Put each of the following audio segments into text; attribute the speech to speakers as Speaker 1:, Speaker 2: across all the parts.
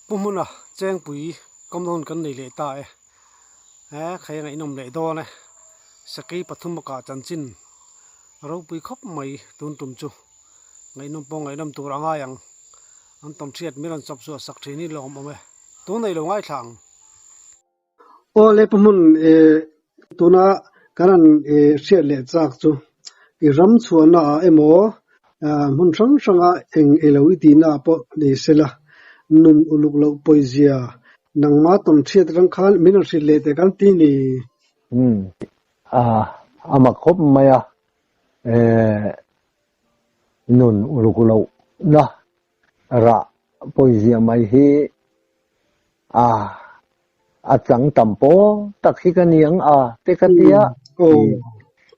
Speaker 1: Pu hmuna chengpui kawmna hun kan nei leh ta e. He khai a ngaihnawm leh dawn e. Sakei pathum a kah chanchin ropui khawp mai tun tum chu ngaihnawm pawh ngaihnawm tur a ngai ang. An tawnhriat min rawn chawp chhuah sak thin hi lawm awm e. Tun nei lo ngaithla ang. Aw le pu hmun tuna kan han hriat leh chak chu i ram chhuahna ah emaw hmun hrang hranga eng elo i tihna ah pawh ni sela nun uluk loh pawizia nangma tawn hriat atang khan min rawn hrilh leh teh kan ti ni.
Speaker 2: Umm a mak khawp mai a, nun uluk lohna rah pawizia mai hi a a chang tam pawl tak hi ka niang a te ka tia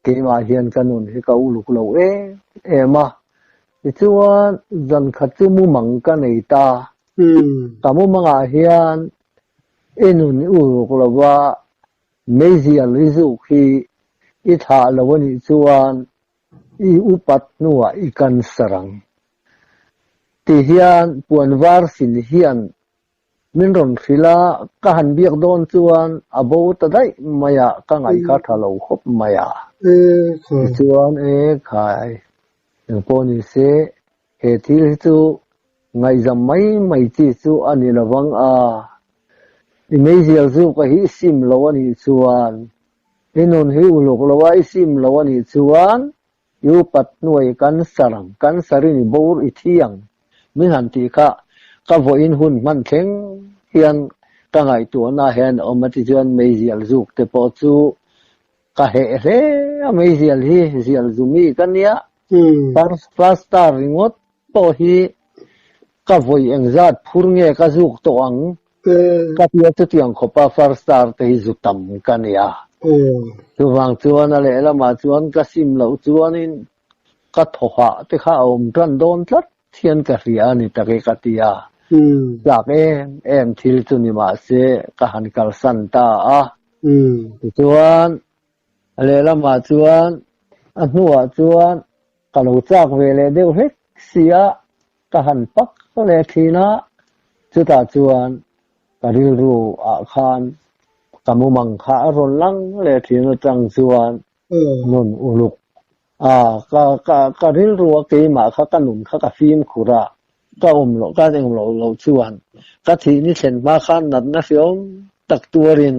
Speaker 2: keimah hian ka nun hi ka uluk lo em em a tichuan zan khat chu mumang ka nei ta ka mumangah hian i nun i uluk lova meizial i zuk hi i thlah lo a nih chuan I upat hnuah i cancer ang. Ti hian puan var sin hian min rawn hrilh a, ka han biak dawn chuan a bo ta daih mai a, ka ngaih kha tha lo khawp mai a. Tichuan e khai, engpawh ni se he thil hi chu ngaihzam mai mai chi chu a ni lovang a, i meizial zuk a hi sim lo a nih chuan I nun hi uluk lo a, i sim lo a nih chuan i upat hnuai cancer ang, cancer in i bawr i thi ang min han tih kha ka vawiin hun hman thleng hian ka ngaihtuahna hian a awm a tichuan meizial zuk te pawh chu ka heh hle a, meizial hi zial zu mi ka nia, first star ringawt pawh hi ka vawi engzat phur nge ka zuk tawh ang Ka tia chutiang khawpa first star te hi zu tam ka nia. Chuvang chuan a lehlamah chuan ka sim loh chuanin ka thawhah te kha a awm tan dawn tlat hian ka hria a ni tak e ka ti a. Chak em em thil chu ni mahse ka han kalsan ta a. Tichuan a lehlamah chuan a hnuah chuan ka lo chak ve leh deuh hlek si a, Ka han pak leh thin a, chutah chuan ka rilru ah khan ka mumang kha a rawn lang leh thin atang chuan nun uluk a, ka ka ka rilru a keimah kha ka nun kha ka fimkhur a, ka awm loh ka eng loh loh chuan ka thih ni thlen hma khan natna hriawm tak tuarin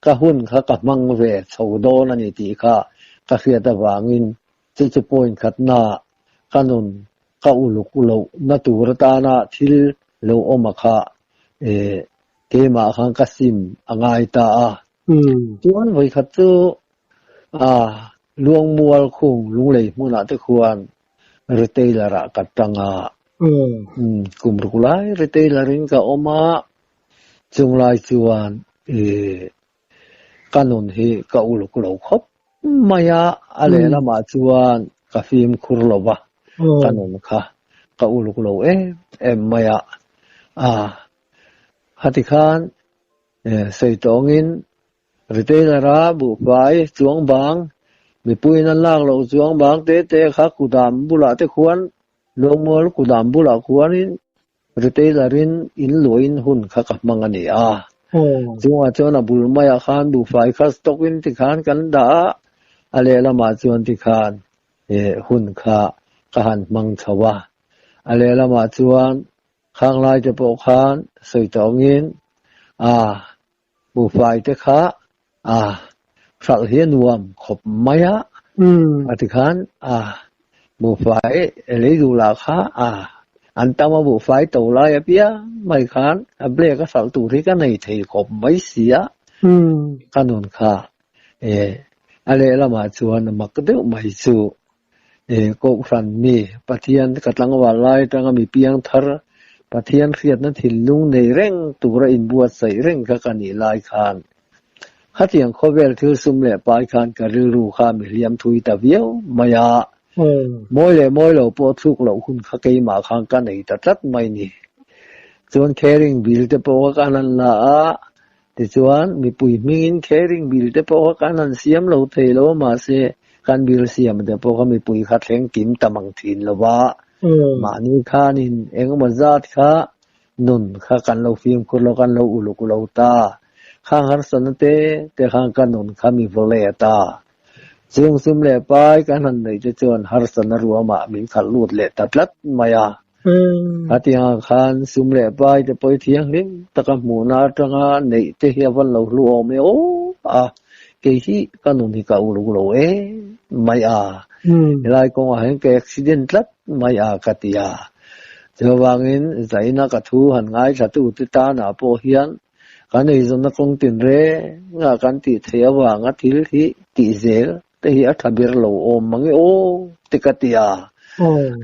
Speaker 2: ka hun kha ka hmang ve chho dawn a ni tih kha ka hriat avangin chu chu point khatna ka nun ka uluk loh na tur atana thil lo awm a kha keimah khan ka sim a ngai ta a. Chuan vawikhat chu Luangmual khung Lunglei hmunah te khuan retailer ah ka tang a, kum ruk lai retailer in ka awm a, chunglai chuan Ka nun hi ka uluk lo khawp mai a, a lehlamah chuan ka fimkhur lo va, ka nun kha ka uluk lo em em mai a. A, khati khan sawi tawngin retailer-a buhfai chuang bang, mipuiin an lak loh chuang bang te te kha kudam bulah te khuan, Luangmual kudam bulah khuanin Retailer-in in luahin hun kha ka hmang a ni a. Chungah chuan a bul maiah khan buhfai kha stock-in tikhan kan dah a, a lehlamah chuan tikhan hun kha ka han hmang chho a. A lehlamah chuan khang laite pawh khan sawi tawngin a buhfai te kha a hralh hi a nuam khawp mai a, a ti khan a buhfai lei duh lah kha a an tam a buhfai to lai apiang mai khan a black a hralh tur hi ka nei thei khawp mai si a, ka nun kha e a lehlamah chuan a mak deuh mai chu e Kohhran mi Pathian ka tlangval lai atanga mi piang thar Pathian hriatna thinlung nei reng tura inbuatsaih reng kha ka nih lai khan khatiang khawvel thil sum leh pai khan ka rilru kha mi hliam thui ta viau mai a, mawi leh mawi lo pawh thluk loh hun kha keimah khan ka nei ta tlat mai ni. Chuan caring bill te pawh kha kan han la a, Tichuan, mipui hmingin caring bill te pawh kha kan han siam lo thei lo a, mahse, kan bill siam te pawh kha mipui kha thleng kim ta mang thin lo va, mahni khanin engemaw zat kha Nun kha kan lo fimkhur lo, kan lo uluk lo ta. Khang harsatna te te khan ka nun kha mi vaw let a. Chung sum leh pai kan han neih te chuan harsatna ruamah min khalh lut leh ta tlat mai a. Khatiangah khan sum leh pai te pawh hi thianghlim taka hmuhna atanga neih te hi a van lo hlu awm e aw a, kei hi ka nun hi ka uluk lo em mai a, helai kawngah hian ka accident tlat mai a ka ti a. Chuvangin zaina ka thu han ngaithla tute tanah pawh hian kan eizawnna kawng tinrengah kan tih theih avanga thil hi tih zel te hi a tha ber lo awm mang e aw te ka ti a.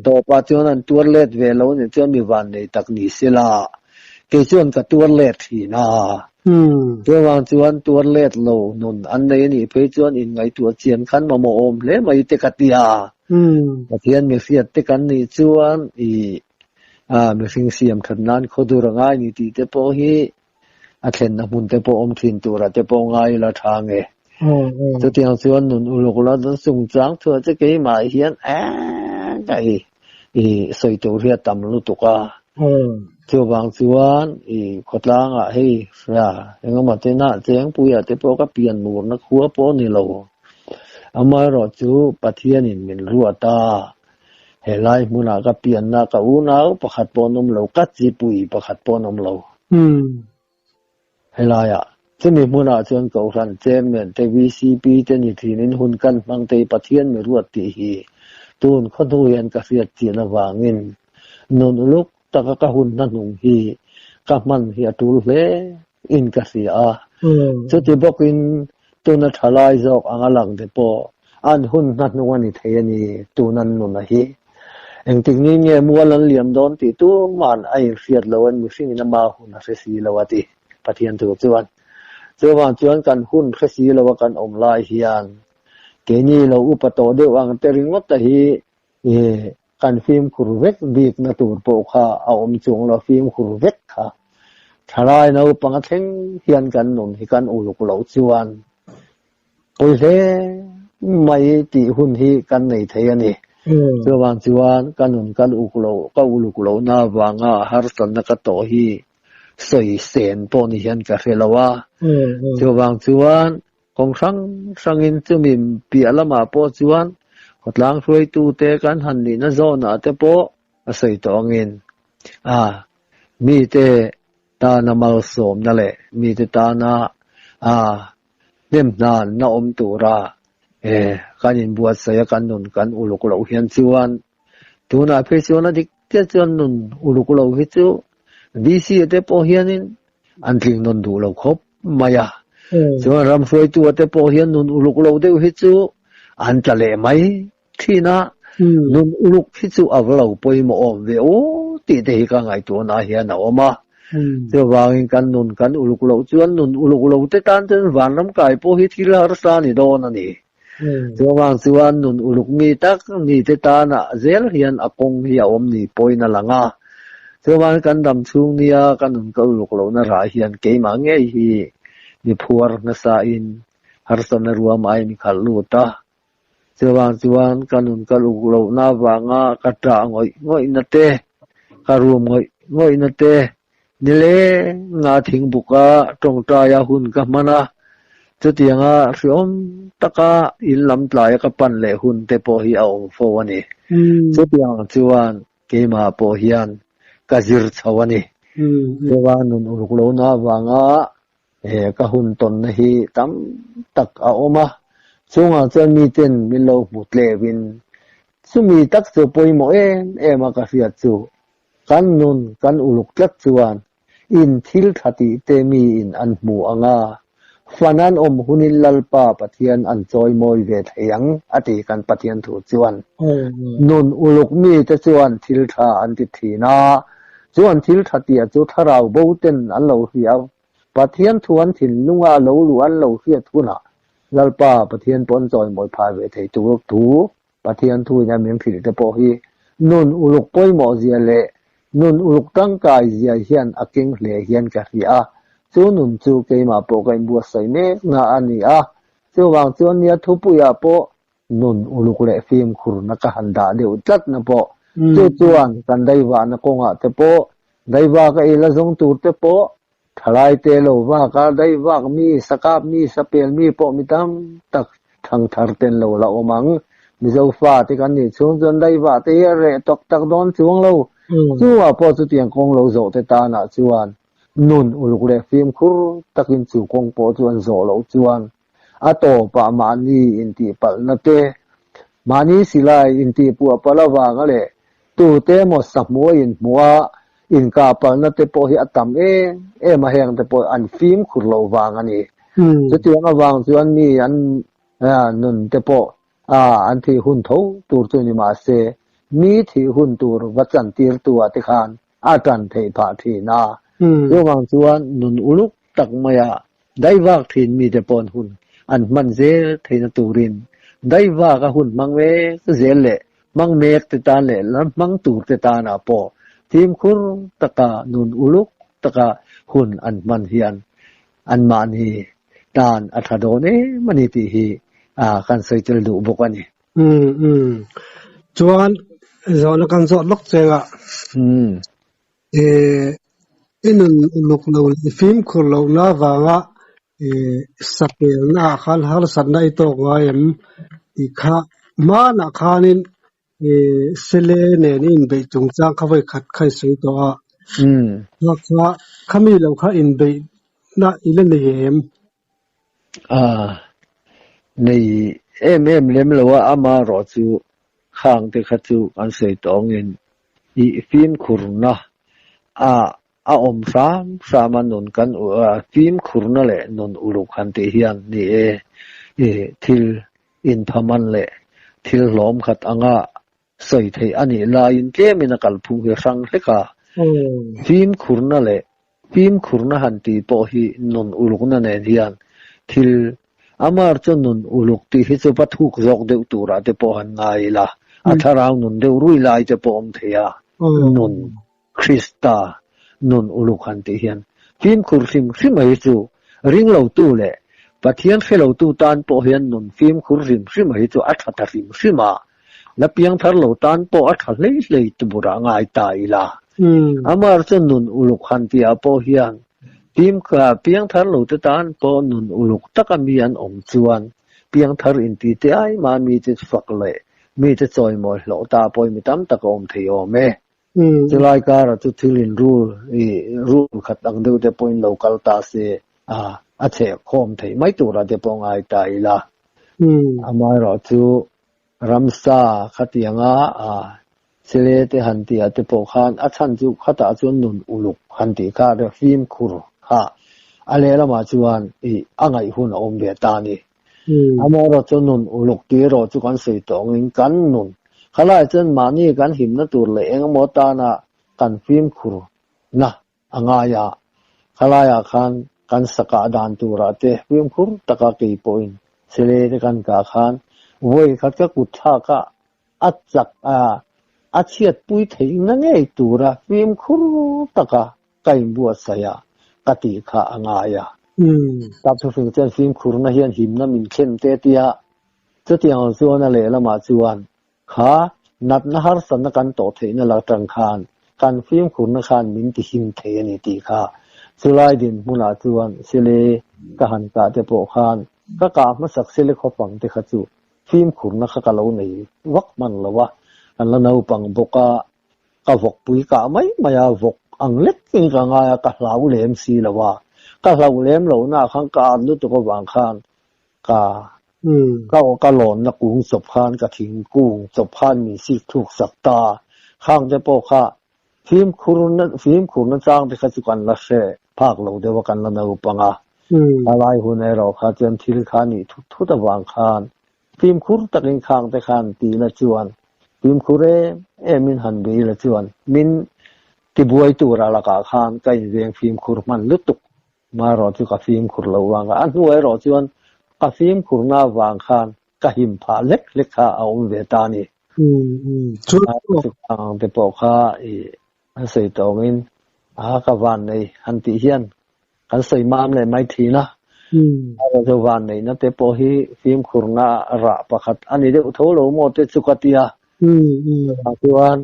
Speaker 2: Tawpah chuan an tuar let ve lo nih chuan mi vannei tak ni se la, kei chuan ka tuar let thin a. Chuvang chuan tuar let lo nun an nei a nih phei chuan inngaihtuah chian khan mamawh awm hle mai te ka ti a. Pathian mi hriat te kan nih chuan i mihring siam that nan khawdur a ngai ni tih te pawh hi a thlenna hmun te pawh awm thin tura te pawh ngai ila tha nge. Chutiang chuan nun uluk la dan chungchang thuah che keimah hian ka i i sawi tur hi a tam lutuk a. Chuvang chuan i khawtlangah hei hria engemaw te nah chengpuia te pawh ka pian murna khua pawh ni lo. Amaherawhchu Pathianin min ruat a, Helai hmunah ka pianna ka unau pakhat pawh an awm lo, ka chipui pakhat pawh an awm lo. Helaiah, chumi hmunah chuan Kohhran Chairman te, VCP te ni thinin hun kan hmang te hi Pathian mi ruat tih hi tun khaw hnu hian ka hriat chian avangin nun uluk taka ka hun hnahnung hi ka hman hi a tul hle in ka hria a. Chuti bawkin tuna thalai zawk anga lang te pawh an hun hnahnung a ni thei a ni tun an nuna hi. Engtik ni nge mual an liam dawn tih tuman a inhriat lo an mihringin ama hun a hre si lo a ti Pathian thu chuan. Chuvang chuan kan hun hre si lo a kan awm lai hian keini lo upa tawh deuh ang te ringawt a hi Kan fimkhur vek bikna tur pawh kha a awm chuang lo, fimkhur vek kha thalai naupang a thleng hian kan nun hi kan uluk loh chuan pawi hle mai tih hun hi kan nei thei a ni. Chuvang chuan ka nun kan uk loh, ka uluk lohna avanga harsatna ka tawh hi sawi sen pawh ni hian ka hre lo a. Chuvang chuan Kawng hrang hrangin chumi piah lamah pawh chuan khawtlang hruaitute kan han nihna zawnah te pawh a sawi tawh angin a mite tana malsawmna leh mite tana a hnemhnanna awm tura kan inbuatsaih a kan nun kan uluk loh hian chuan tunah phei chuan a dik chiah chuan nun uluk loh hi chu VC te pawh hianin an tling nawn duh lo khawp mai a. Chuan ram hruaitu te pawh hian nun uluk lo deuh hi chu an tla leh mai thin a. Nun uluk hi chu a va lo pawimawh awm ve aw tih te hi ka ngaihtuahna hian a awm a. Chuvangin kan nun kan uluk loh chuan nun uluk lo te tan chuan vanram kai pawh hi thil harsa a ni dawn a ni. Chuvang chuan nun uluk mi tak mi te tanah zel hian a kawng hi a awm ni pawhin a lang a. Chuvang kan dam chhung nia ka nun ka uluk lohna rah hian keimah ngei hi mi phuar nasa in harsatna ruam a inkhalh lut a. Chuvang chuan ka nun ka uluk lohna avanga ka ṭah ngawih ngawihna te, ka rum ngawih ngawihna te, Nilenga thingbuka tawngtaia hun ka hman a, chutianga hriawm taka in lam tlaia ka pan leh hun te pawh hi a awm fo a ni. Chutiang chuan keimah pawh hian ka zir chho a ni. Chuan nun uluk lohna avanga ka hun tawnna hi tam tak a awm a, chungah chuan miten min lo hmu tleuhin chumi tak chu pawimawh em em a ka hriat chu. Kan nun kan uluk tlat chuan in thil tha tih te mi in an hmu ang a, fan an awm hunin Lalpa Pathian an chawimawi ve thei ang a ti kan Pathian thu chuan. Nun uluk mi te chuan thil tha an ti thin a, chuan thil tha tia chu thlarau bo ten an lo hria Pathian thu an thinlunga a lo luh an lo hriat hunah Lalpa Pathian pawh an chawimawi phah ve thei tur thu Pathian thuin a min hrilh te pawh hi nun uluk pawimawh zia leh nun uluk tangkai zia hian a keng hle hian ka hria a, chu nun chu keimah pawh ka inbuatsaih mekna a ni a, chuvang chuan nia thupuiah pawh nun uluk leh fimkhurna ka han dah deuh tlatna pawh chu chuan kan daivahna kawngah te pawh. Daivak a ila zawng tur te pawh thalai te lo vak a, daivak mi, sakap mi, sapel mi pawh mi tam tak thangthar ten lo la awm ang. Mizo fa te kan nih chhung chuan daivah te hi a reh tawk tak dawn chuang lo. Chungah pawh chutiang kawng lo zawh te tanah chuan nun uluk leh fimkhur takin chu kawng pawh chu an zawh loh chuan a tawpah mahni intihpalhna te, mahni silai intihpuah palh avanga leh tute emaw sahmuh a inhmuh a inkahpalhna te pawh hi a tam em em a, heng te pawh an fimkhur loh vang a ni. Chutiang avang chuan mi an nun te pawh an thih hun tho tur chu ni mah se, mi thih hun tur va chantirtu ah te khan a tan theih phah thin a. Chuvang chuan nun uluk tak maia daivak thin mite pawn hun an hman zel theihna turin daivak a hun hmang mek zel leh hmang mek te tan leh la hmang tur te tanah pawh fimkhur taka nun uluk taka hun an hman hian anmahni tan a tha dawn em a ni tih hi kan sawi tel duh bawk a ni.
Speaker 1: Umm umm. Chuan zawhna kan zawt lawk cheng a.
Speaker 2: Umm.
Speaker 1: Eh i nun uluk lo leh fimkhur lohna avanga eh sapelna ah khan harsatna i tawk ngai em tih kha hmanah khanin eh sele nen i inbeih chungchang kha vawi khat kha i sawi tawh a.
Speaker 2: Umm.
Speaker 1: Kha kha khami lo kha inbeihna i la nei em?
Speaker 2: Ah, nei em em lem lo a, amaherawh chu khang te kha chu kan sawi tawngin i fimkhurna a a awm hram hram a nun kan fimkhurna leh nun uluk han tih hian ni e, i thil inphaman leh thil hlawm khat anga sawi theih a nih laiin tlemin a kalphung hi hrang hlek a, fimkhurna leh fimkhurna han tih pawh hi nun ulukna nen hian thil amar chu nun uluk tih hi chu va thuk zawk deuh turah te pawh han ngai ila, a thlarau nun deuh rui lai te pawh awm thei a, nun Krista nun uluk han tih hian fimkhur hrim hrim a hi chu ringlotu leh Pathian hrelotu tan pawh hian nun fimkhur hrim hrim a hi chu a tha ta hrim hrim a, la piangthar lo tan pawh a tha hlei hlei tubur ah ngai ta ila. Amar chu nun uluk han tih ah pawh hian piangthar lo te tan pawh nun uluk taka mi an awm chuan piangthar inti te ai mah mite fak leh mite chawimawi hlawh ta pawh hi mi tam tak a awm thei awm e. Chulai karah chu thil in rul i rul khat ang deuh te pawhin lo kal ta se a a chheh khawm theih mai turah te pawh ngai ta ila. Amaherawh chu ramsa khatianga a sele te han tih ah te pawh khan a chhan chu khatah chuan nun uluk han tih kha a fimkhur kha a lehlamah chuan i a ngaih hun a awm ve ta a ni. Amaherawh chu nun uluk tih erawh chu kan sawi tawh angin kan nun khalaiah chuan mahni kan himna tur leh engemaw tana kan fimkhur na a ngai a, khalaiah khan kan sakah dan turah te fimkhur taka kei pawhin sele te kan kah khan vawi khat ka kut thlak a, a chak a, a chhiatpui theihna ngei tura fimkhur taka ka inbuatsaih a, ka tih kha a ngai a. Tap thufing chuan fimkhurna hian himna min thlen te tia, chutiang ang chuan a lehlamah chuan kha natna harsatna kan tawh theihna la tang khan kan fimkhurna khan min ti him thei a ni tih kha chulai dinhmunah chuan sile ka han kah te pawh khan ka kah hmasak sile khawpang te kha chu fimkhurna kha ka lo nei vak hman lo a, kan la naupang bawk a. Ka vawkpui kah mai mai a, vawk ang lek in ka ngai a, ka hlau lem si lo a. Ka hlauh lem loh na khan ka at lutuk avang khan ka ka ka lawnna kung chawp khan ka thingkung chawp khan min sik thluk sak ta a. Khang te pawh kha fimkhur na fimkhur na chang te kha chu kan la hre phak lo deuh a, kan la naupang a. A lai hun erawh kha chuan thil kha nih thut thut avang khan Fimkhur takin khang te khan ti la chuan fimkhur em em in han bei la chuan min tibuai tura lakah khan ka inveng fimkhur hman lutuk. Marawh chu ka fimkhur lo vang a, a hnu erawh chuan ka fimkhurna avang khan ka him phah hlek hlek kha a awm ve ta a ni. Chuvang te pawh kha i an sawi tawngin a ka van nei han tih hian kan sawi mam leh mai thin a. Chu van neihna te pawh hi fimkhurna rah pakhat a ni deuh tho lo maw te chu ka ti a. Chuan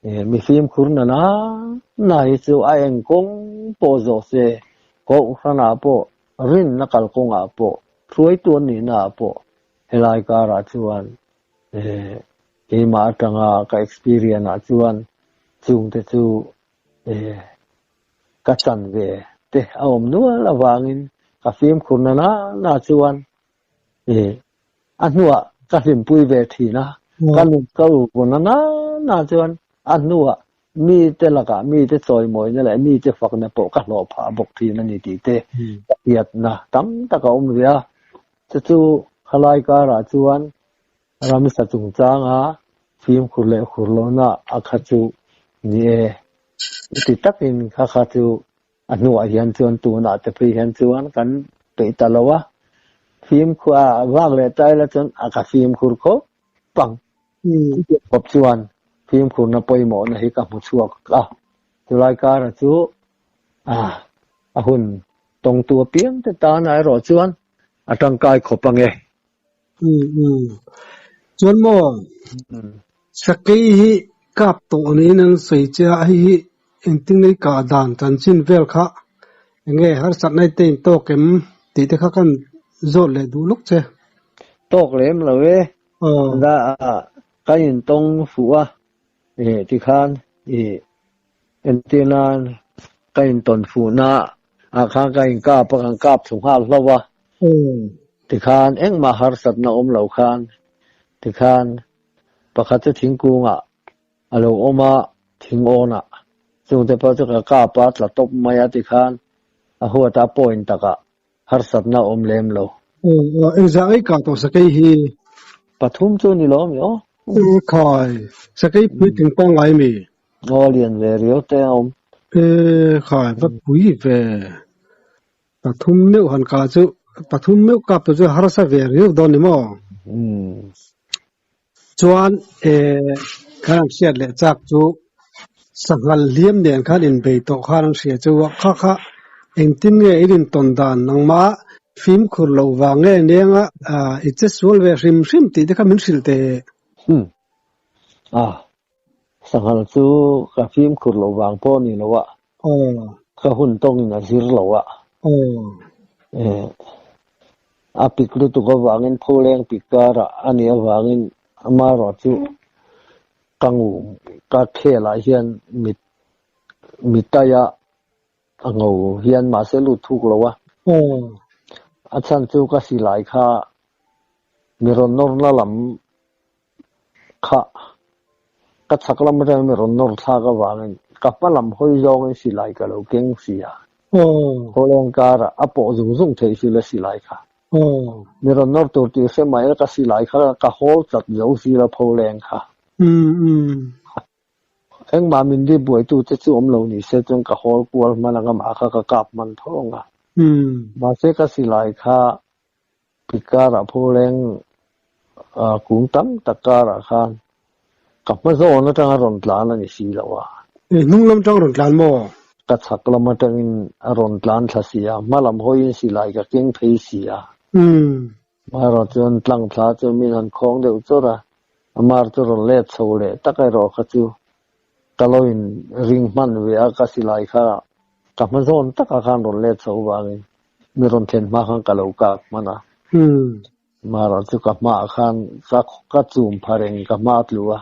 Speaker 2: Mi fimkhur na na na hi chu a eng kawng pawh zawh se, kohhranah pawh, rinna kalkawngah pawh, hruaitu an nihnaah pawh helai karah chuan keimah atanga ka experience ah chuan chungte chu ka chan ve te a awm nual avangin ka fimkhur na na na chuan A hnuah ka hlimpui ve thin a, ka nu ka u na na na chuan a hnuah mite lakah mite chawimawina leh mite fakna pawh ka hlawh phah bawk thin a ni tih te ka hriatna tam tak a awm ve a. Chu chu khalai karah chuan ramsa chungchanga fimkhur leh khur lohna a kha chu ni e. Chuti takin kha kha chu A hnuah hian chuan tunah te phei hian chuan kan peih ta lo a, fimkhur a vak leh ta ila chuan a ka fimkhur khawp ang. Chutiang khawp chuan fimkhurna pawimawhna hi ka hmu chhuak a, chulai kara chu a hun tawngtu apiang te tana erawh chuan a tangkai khawp ang e.
Speaker 1: Chuan maw sakei hi kap tawh niin an sawi che a, hei hi engtin nge i kah dan chanchin vel kha enge harsatna i te in tawk em tih te kha kan zawt leh duh luk che.
Speaker 2: Tawk lem lo e, ka intawng fuh a, tikhan entir nan ka intawn fuhna ah khan ka inkap a, kan kap thlu nghal hlauh a, tikhan engmah harsatna awm lo khan tikhan pakhat chu thingkungah a lo awm a, thingawnah chungte pawh chu ka kap a, tla tawp mai a tikhan a huata point takah harsatna awm lem lo.
Speaker 1: Aw, engzah ngei kah tawh sakei hi?
Speaker 2: Pathum chu ni lo mi aw.
Speaker 1: E khai, sakei puitling pangngai mi?
Speaker 2: Aw, lian ve riau te a awm.
Speaker 1: E khai, va pui ve. Pathum meuh han kah chu, pathum meuh kap tu chu harsa ve riau dawn ni maw? Chuan e khan an hriat leh chak chu sanghal hliam nen khan inbei tawh khan an hria chu a kha kha engtin nge i rintawn dan nangmah fimkhur loh vang nge nianga i che sual ve hrim hrim tih te kha min hrilh teh.
Speaker 2: Hmm. A, sanghal chu ka fimkhur loh vang pawh ni lo a. Ka hun tawngin a zir lo a. A pik lutuk avangin pholeng pik karah a nih avangin amaherawh chu ka ngum ka khelah hian mit mitaia a ngo hian mahse lut thuk lo a. A chhan chu ka silai kha mi rawn nawrna lam Kha, ka chhak lam atangin mi rawn nawr thlak avangin ka hma lam hawi zawngin silai ka lo keng si a. Khawleng karah a pawh zung zung theih si la silai kha. Mi rawn nawr tur tih hre mai a ka silai kha ka hawl chat zo si la pholeng kha. Engmah min dip buaitute chu awm lo ni se chuan ka hawl kual hman anga mah kha ka kap hman tho ang a. Mahse ka silai kha Pikarah Phuleng kung tam tak karah khan ka hma zawn atanga rawn tlan a ni si lo a.
Speaker 1: Hnung lam atang rawn tlan maw?
Speaker 2: Ka chhak lam atangin a rawn tlan thla si a, hma lam hawiin silai ka keng phei si a. Amaherawh chuan tlang thla chu min han khawng deuh chawrh a, a mar chu rawn let chho leh tak erawh kha chu ka lo in ring hman ve a, ka silai kha ka hma zawn takah khan rawn let chho vangin Mi rawn thlen hma khan ka lo kak hman a. Mahrawh chu ka hmaah khan ka ka chum pha reng ka hma tlu a.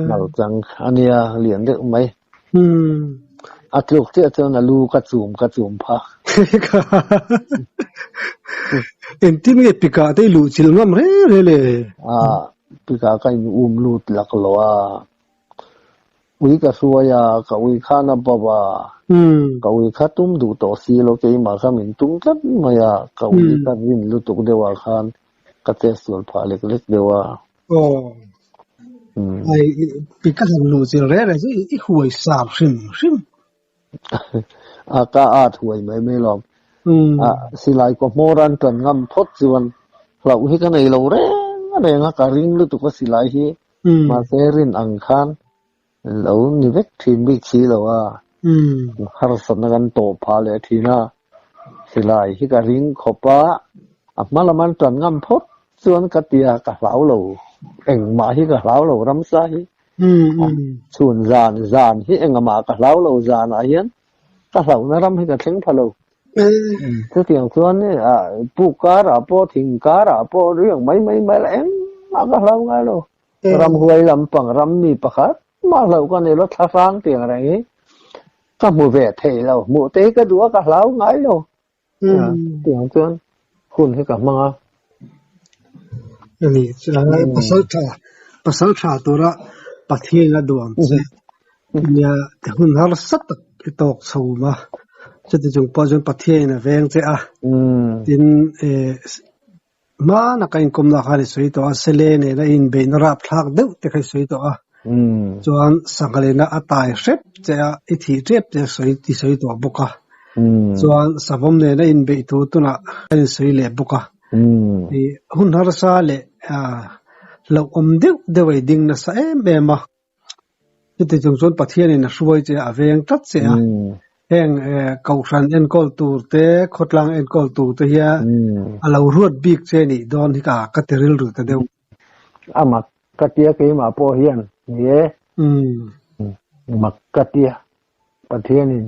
Speaker 2: Nal chang a nia lian deuh mai. A tluk chiah chuan a lu ka chum ka chum pha.
Speaker 1: Engtin nge pikah te i luh chilh ngam reng reng le?
Speaker 2: A, pikah ka in um lut lak lo a. Ui ka hruai a, ka ui khan a bauh a, ka ui kha tum duh tawh si lo, keimah kha min tum tlat mai a, ka ui ka rin lutuk deuh ah khan ka test sual phah lek lek deuh a.
Speaker 1: Aw, ai i ka han luh chil reh reh chu i huai sar hrim hrim.
Speaker 2: A ka at huai mai mai lawm. A silai kaw hmawr an tan ngam phawt chuan hlauh hi ka nei lo reng reng a, ka ring lutuk a silai hi. Mahse rin ang khan lo ni vek thin bik si lo a, harsatna kan tawh phah leh thin a, silai hi ka ring khawp a, a hma lam an tan ngam phawt chuan ka tia ka hlau lo, engmah hi ka hlau lo ramsa hi. Chhun zan zan hi engah ka hlau lo zan ah hian ka hlauhna ram hi ka thleng pha lo. Chutiang chuan puk karah pawh thing karah pawh riak mai mai mai la engmah ka hlau ngai lo. Ramhuai lampang rammi pakhat mah hlauh ka nei lo thlahrang tiang reng hi ka hmu ve thei lo. Hmuh te hi ka duh a ka hlau ngai lo. Tiang chuan hun hi ka hmang a.
Speaker 1: Ani chuan pasal tha pasal tha tura Pathian a duh ang che. Nia hun harsa tak i tawk chho a. Chuti chung pawh chuan Pathian a veng che a. Tin hmana ka inkawmna khan i sawi tawh a, Sele nena i inbeihna rapthlak deuh te kha i sawi tawh a. Chuan sangha lena a tai hrep che a, i thih tep te i sawi tawh bawk a. Chuan savawm nena inbeih thu tunah a insawi leh bawk a. Hun harsa leh hlauhawm deuh deuh a i ding nasa em em a. Chuti chung chuan Pathianin a hruai che a, a veng tlat che a. Heng kohhran enkawl tur te, khawtlang enkawl tur te hian a lo ruat bik che nih dawn hi ka ka ti rilru ta deuh.
Speaker 2: A mak ka tia keimah pawh hian ni e. Mak ka tia Pathianin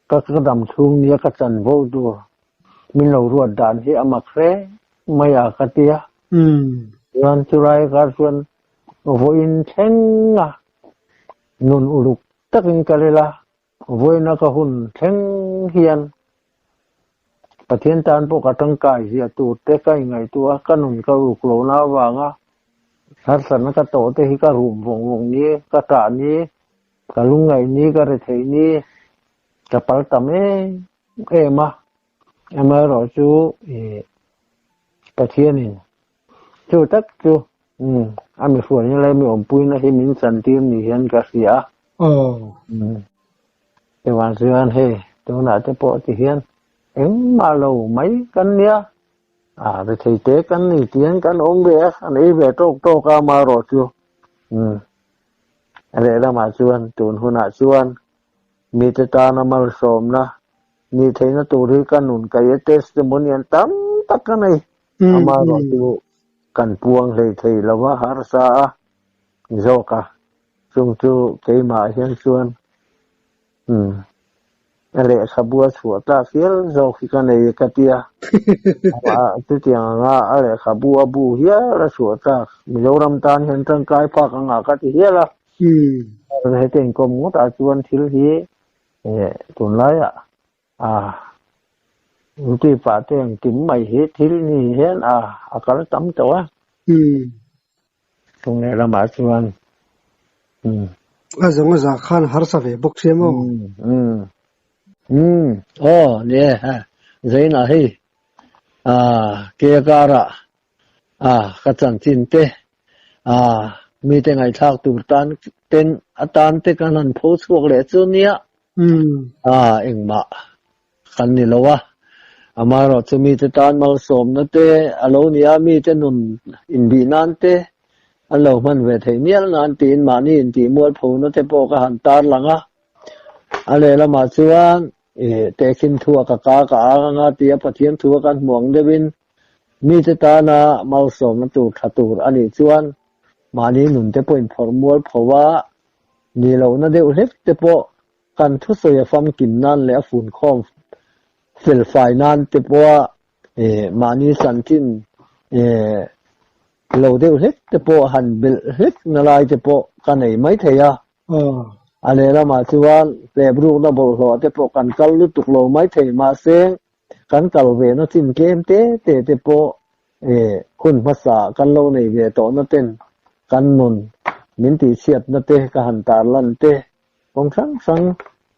Speaker 2: ka ka dam chhung nia ka chanvo tur min lo ruat dan hi a mak hle mai a ka tia. Chuan chulai kar chuan vawiin thleng a nun uluk takin kal ila, vawiina ka hun thleng hian Pathian tan pawh ka tangkai zia tur te ka ingaihtuah a, ka nun ka ruk lohna avanga harsatna ka tawh te hi ka rum vawng vawng ni, ka tah ni, ka lungngaih ni, ka retheih ni, ka pal tam em em a. Amaherawhchu ih Pathianin Chu tak chu a mi hruaina leh mi awmpuina hi min chantir ni hian ka hria a. Chuvang chuan hei tunah te pawh ti hian engmah lo mai kan nia, a rethei te kan ni tihian kan awm ve a, kan ei ve tawk tawk a amaherawh chu a lehlamah chuan tun hunah chuan mite tana malsawmna nih theihna tur hi ka nun kaih a testimony an tam tak ka nei. Amaherawh chu kan puang hlei thei lo va, harsa a zawk a, chung chu keimah hian chuan a lehkhabu a chhuah tlak hial zawk hi ka nei ka ti a. Chutiang anga a lehkhabu a bu hial a chhuah tlak Mizoram tan hian tangkai phak anga ka ti hial a. Heti inkawm ngawtah chuan thil hi tunlaiah A inti pah te engkim mai hi thil ni hian a a kal tam tawh a. Chung leh lamah chuan umm.
Speaker 1: A zawng a zah khan harsa ve bawk sia maw?
Speaker 2: Umm umm aw ni e ha Zainah hei a ke karah a ka chanchin te a mite ngaihthlak tur tan ten atan te kan han pho chhuak leh chu nia. A engmah kan ni lo a, amaherawhchu mite tan malsawmna te a lo ni a, mite nun inbih nan te an lo hman ve theih mial nan tiin mahni intih mualphona te pawh ka han tarlang a. A lehlamah chuan tehkhin thua ka ka ka ang anga tia Pathian thua kan hmu ang deuhin mite tana malsawmna tur tha tur a nih chuan mahni nun te pawh inphawrh mualpho a, Ni lohna deuh hlek te pawh kan thusawi a famkim nan leh a funkhawm felfai nan te pawha mahni chanchin lo deuh hlek te pawh han belh hlek na lai te pawh ka nei mai thei a. A lehlamah chuan hleprukna bawlhhlawh te pawh kan kal lutuk lo mai thei mahse kan kal ve na chin tlem te te te pawh hun hmasa kan lo nei ve tawhna ten kan nun min tihchhiatna te ka han tarlan te, kawng hrang hrang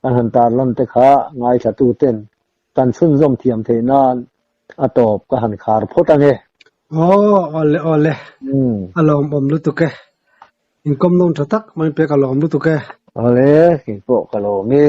Speaker 2: kan han tarlan te kha ngaithlatu ten kan chhunzawm thiam theih nan a tawp ka han khar phawt ange.
Speaker 1: Aw, awle awle, a lawmawm lutuk e. Inkawm nawn tha tak mai pek a lawm lutuk e.
Speaker 2: Awle, keipawh ka lawm e.